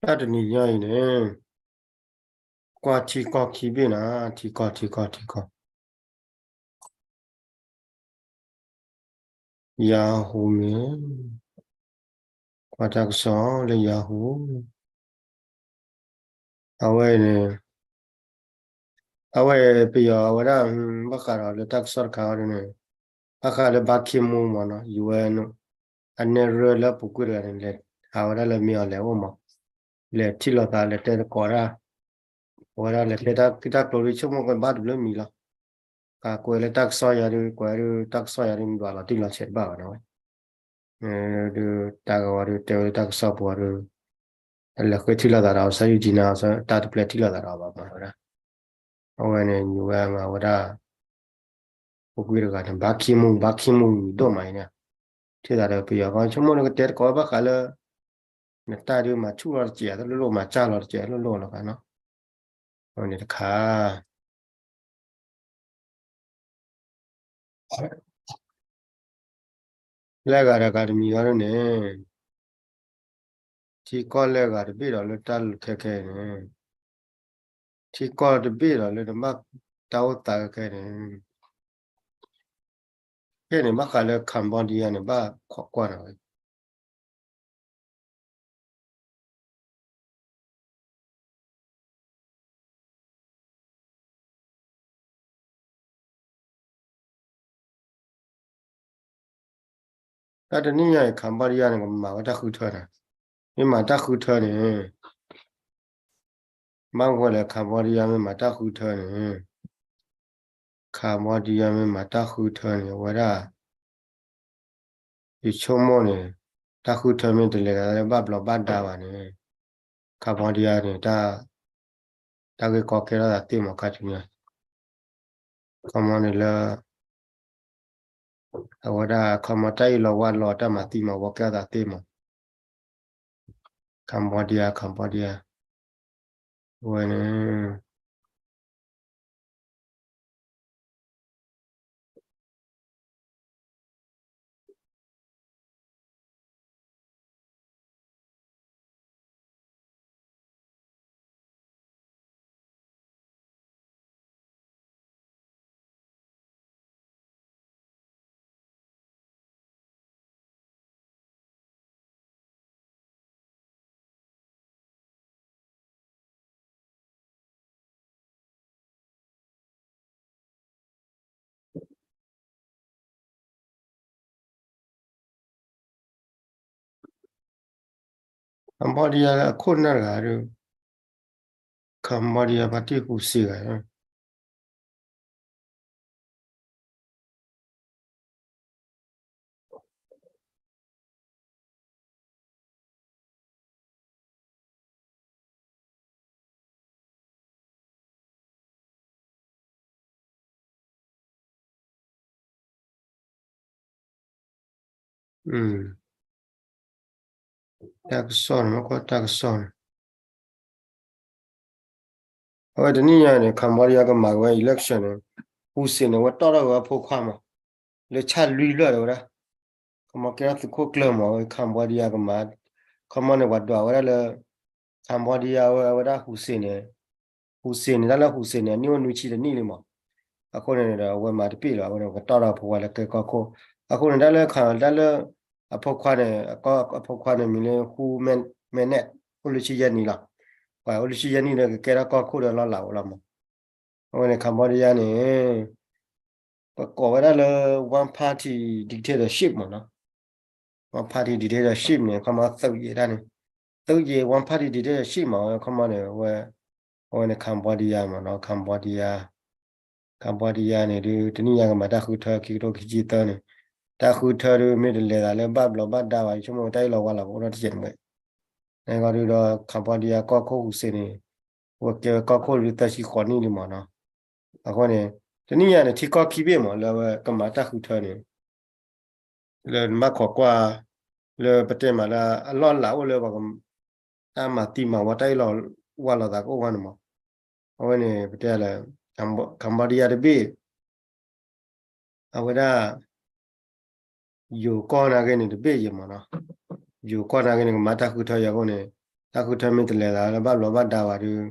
တၢ်တနံၤညါအံၤန့ၣ် ကွၢ်ထံကီၢ်ခံဘ့ၣ်နၤ, ထံကီၢ် ထံကီၢ် ထံကီၢ် Yahoo မ့ၢ်, ကွၢ်တၢ်ကစီၣ်လၢ Yahoo အဝဲန့ၣ် အဝဲပယီၤအဝဲဒၣ် ဘၣ်ဃးဒီးလၢတၢ်ကစီၣ်တခါအံၤန့ၣ် ဘၣ်ဃးလၢ Ban Ki-moon မ့ၢ်နီၤ ယူၢ်အဲၣ် အနဲၣ်ရွဲၣ်လၢအပူၤကွံာ်တဂၤန့ၣ် လဲၤဟးဝဲဒၣ်လၢမ့ၢ်အီၤလဲၤအိၣ်မး လဲၤထံၣ်လိာ်သး လဲၤတဲသကိးတၢ် အဝဲဒၣ်လဲၤတဲတၢ်ဂ့ၢ်တၢ်ကျိၤဒ်ဆိကမိၣ်ကဘၣ်တဘျုးမံၤလီၤ. ကကွဲးလၢတၢ်ကစီၣ်ယၤဒ် ကွဲးဒ်တၢ်ကစီၣ်ယၤဒ် မ့ၢ်ဒွးလီၤတံၢ်လီၤဆဲးတဘၣ်ဘၣ်နီၤဝဲ ဒ်တၢ်ဂီၤဝဲဒ်တဲဝဲလၢတၢ်ကစီၣ်ပူၤဝဲဒ် လဲၤဃ့ထံၣ်လိာ်သးဒီး ဆၢယူၢ်ကၠံနၤ တၢ်တပျဲထံၣ်လိာ်သးဒီးဘၣ်မးဝဲဒၣ် အဝဲန့ၣ် ယူၢ်ဝဲမးဝဲဒၣ် ပူၤကွံာ်တဂၤန့ၣ် Ban Ki-moon, Ban Ki-moon မံၤဒိၣ်မးအံၤန့ၣ် ထံၣ်သးဒီးပယီၤကီၢ်ဆိကမိၣ်န့ၣ် ကတဲသကိးဘၣ်ဃးလၢ နတၢ်ဒ်မၤဆူၣ်လီၤတစဲး တလိၣ်လိၣ် မၤစၢ်လီၤတစဲး လိၣ်လိၣ်လီၤဘၣ်နီၤ အဝဲန့ၣ်တခါ လဲၤဂၤတဂၤတမံၤအီၤဒ်န့ၣ် ထံကီၢ်လဲၤဂၤတဘ့ၣ်ဒီးလၢတၢ်ခဲခဲအံၤန့ၣ် ထံကီၢ်တဘ့ၣ်ဒီးလၢနဘၣ်တၢ်အိၣ်သးခဲခဲအံၤန့ၣ် ခဲန့ၣ် ဘၣ်ဃးလၢ Cambodia န့ၣ် ဘၣ်ခိးကွၢ်နၤဝဲ တၢ်တနံၣ်ညါအံၤ Cambodia န့ၣ် ကမၤဝဲတၢ်ဃုထၢနၤ, မ့ၢ်မၤတၢ်ဃုထၢန့ၣ် ဘၣ်မနုၤလဲၣ် Cambodia မ့ၢ်မၤတၢ်ဃုထၢန့ၣ် Cambodia မ့ၢ်မၤတၢ်ဃုထၢန့ၣ် အဝဲဒၣ် ယဆိကမိၣ်န့ၣ် တၢ်ဃုထၢမ့ၢ်တလဲၤလၢဘၣ်ဘျီးဘၣ်ဒါဘၣ်န့ၣ် Cambodia န့ၣ် တၢ်ဂ့ၢ်ကီကဲထီၣ်သးသ့မး ခါဆူညါ ခီမီန့ၣ်လၢ အဝဲဒၣ် ခီမီတၢ်အံၤလီၤဝါလီၤ တၢ်မၤသံမၤဝီကဲထီၣ်သးသ့မး Cambodia Cambodia အဝဲန့ၣ် Cambodia အခိၣ်နၢ်တဂၤဒီး Cambodia ပှၤတ့ၢ်ဟူးစ့ဂၤ တၢ်ကစီၣ်န့ၣ် မ့ၢ်ကွၢ်တၢ်ကစီၣ်န့ၣ် အဝဲတနံၣ်ညါန့ၣ် Cambodia ကမၤဝဲ election န့ၣ် ဟူးစ့ၣ်န့ၣ် အဝဲတီၣ်ထီၣ်ဝဲအဖိခွါမး လၢဆၣ်လွံၢ်လၢာ်ဝဲဒၣ် ခီမီကဲထီၣ်သုးခိၣ်ကျၢၢ်မး Cambodia ကမၤ ခီမီန့ၣ် ပှၤဒွးဝဲဒၣ်လၢ Cambodia ဝဲ အဝဲဒၣ်ဟူးစ့ၣ်န့ၣ် ဟူးစ့ၣ်န့ၣ် တၢ်လၢဟူးစ့ၣ်န့ၣ် အနံၣ်အိၣ်နွံဆံတနံၣ်လံမး အဃိန့ၣ်ဒီး အဝဲမၤတပ့ၢ်လီၤ အဝဲန့ၣ် ကတီၢ်ထီၣ်အဖိခွါလၢကဲကီၢ်ခိၣ် အဃိန့ၣ် တၢ်လၢ တၢ်လၢ အဖိခွါန့ၣ် အဖိခွါန့ၣ်မံၤလၢ ဟူးမဲနဲၣ် အိၣ်လွံၢ်ဆံယဲၢ်နံၣ်လီၤ ပှၤအိၣ်လွံၢ်ဆံယဲၢ်နံၣ်ဒီး ကကဲထီၣ်ကီၢ်ခိၣ်ဒီးလီၢ်လၤအိၣ်လီၤမး အဝဲန့ၣ် Cambodia န့ၣ် ပကိးဝဲဒၣ်လၢ one party dictatorship မးနီၤ one party dictatorship န့ၣ် ခီမီသုးယံၤတၢ်န့ၣ် သုးယံၤ one party dictatorship မး ခီမီန့ၣ် အဝဲ အဝဲန့ၣ် Cambodia မးနီၤ Cambodia Cambodia န့ၣ်ဒုး တနံၣ်ညါကမၤတၢ်ဃုထၢ ခံကထိခံဆံသၢန့ၣ် တၢ်ဃုထၢဒုး မ့ၢ်တလဲၤသးလၢဘၣ်ဘျီးဘၣ်ဒါဘၣ် ယဆိကမိၣ်တၢ်အံၤလီၤဝါလီၤကအိၣ်ထီၣ်တစဲးန့ၣ်ဝဲ န့ၣ်ဂီၢ်ဒုးဒီး Cambodia ကီၢ်ခိၣ်ဟူးစ့ၣ်န့ၣ် အဝဲကဲဝဲကီၢ်ခိၣ်ဒုးသၢဆံဃိးနံၣ်လံမးနီၤ အဃိန့ၣ် တနံၣ်ညါန့ၣ် ထံကီၢ်ခံဘ့ၣ်မး လၢအဝဲကမၤတၢ်ဃုထၢန့ၣ် လၢနဘၣ်ခိးကွၢ် လၢပတဲမးလၢအလီၢ်လၤအိၣ်လၢပှၤ တၢ်မၤသံမၤဝီတၢ်အံၤလီၤဝါလီၤသးကအိၣ်ဝဲန့ၣ်မး အဝဲန့ၣ် ပတဲလၢ Cambodia တဘ့ၣ် အဝဲဒၣ် ယိၤကီၢ်နာ်က့န့ၣ် တဘ့ၣ်ယံၤမးနီၤ ယိၤကီၢ်နာ်က့န့ၣ် ကမၤတၢ်ဃုထၢယၤအဃိန့ၣ် တၢ်ဃုထၢမ့ၢ်တလဲၤသးလၢဘၣ်ဘျီးဘၣ်ဒါဘၣ်ဒီး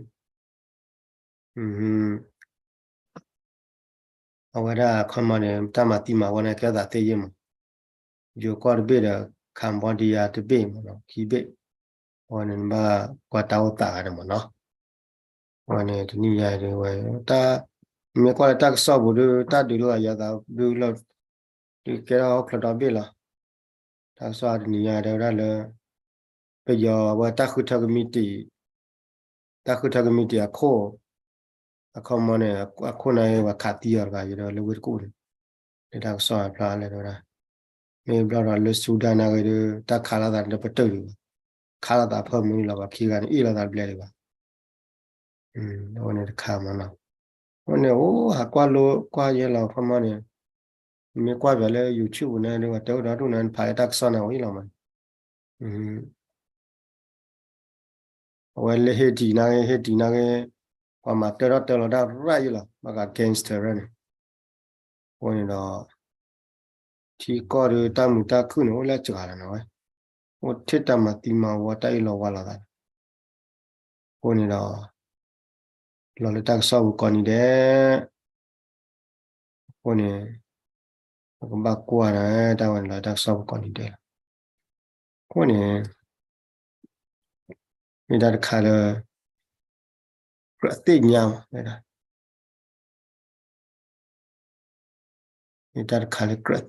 အဝဲဒၣ်ခီမီန့ၣ် တၢ်မၤသံမၤဝီန့ၣ် ကဲသးသ့ယ့ၢ်မး, ယိၤကီၢ်တဘ့ၣ်ဒီး Cambodia တဘ့ၣ်မးနီၤ ခံဘ့ၣ်, အဝဲန့ၣ်နဘၣ်ကွၢ်တၢ်အိၣ်သးဂၤန့ၣ်မးနီၤ, အဝဲန့ၣ်တနံၣ်ညါဒ်ဝဲ တၢ် မ့ၢ်ကွၢ်လၢတၢ်ကစီၣ်ပူၤဒုး တၢ်ဒုးလိာ်သးယၤသးဒုးလီၤ, ဒုးကဲထီၣ်ဟီၣ်ချၢဒီဘ့ၣ်လီၤ, တၢ်ကစီၣ်တနံၤညါတဲဝဲဒၣ်လၢ ပယီၤအဝဲတၢ်ဃုထၢကမံးတံာ် တၢ်ဃုထၢကမံးတံာ်အခိၣ်, အခီမီန့ၣ် အခိၣ်န့ၣ်ဝဲခးသံအီၤတဂၤယဒီးလၢဝ့ၢ်တကူၣ်န့ၣ်, လၢတၢ်ကစီၣ်အဖျါလဲၣ်တဲဝဲဒၣ်, မ့ၢ်ဘျီဒီးလၢ Sudan နာ်ဂ့ၤဒီး တၢ်ခးလိာ်သးတပတုာ်ဒံးဘၣ်, ခးလိာ်သးဖၢမုၢ်လီၤဘၣ် ခံဂၤန့ၣ်အ့ၣ်လိာ်သးတဘျဲဒံးဘၣ် အဝဲန့ၣ်တခါမးနီၤ, အဝဲန့ၣ်အိၣ်ဟးကွၢ်လိကွၢ်ယဲလီၤခီမီန့ၣ်, မ့ၢ်ကွၢ်ပၠးလၢ YouTube ပူၤန့ၣ်ဒီး ပှၤတဲအိၣ်ဒီဒူၣ်န့ၣ် နဖးလၢတၢ်ကစီၣ်န့ၣ်ဝဲအံၤလီၤမး အဝဲလၢ Haiti နာ်ဂ့ၤ Haiti နာ်ဂ့ၤ, ပှၤမၤတၢထီၣ်တၢလီၤတၢ်ရၣ်ယံလီၤ ဘၣ်ဃး gangster န့ၣ်, အဃိန့ၣ်ဒီး ထံကီၢ်ဒီးတၢ်မုာ်တၢ်ခုၣ်န့ၣ် အိၣ်လၢအစှၤလီၤနီၤဝဲ, အိၣ်ထဲတၢ်မၤသံမၤဝီတၢ်အ့ၣ်လိာ်ဝါလိာ်သးန့ၣ်, အဃိန့ၣ်ဒီး လီၤလၢတၢ်ကစီၣ်ပူၤကိးနံၤဒဲး အဃိန့ၣ် ပကဘၣ်ကွၢ်ဒီးတၢ်ဝဲန့ၣ်လီၤတၢ်ကစီၣ်ပူၤကိးနံၤဒဲးလီၤ, အဃိန့ၣ် မ့ၢ်တၢ်တခါလၢ ကြၢးသ့ၣ်ညါမး, မ့ၢ်တၢ်တခါလၢကြၢး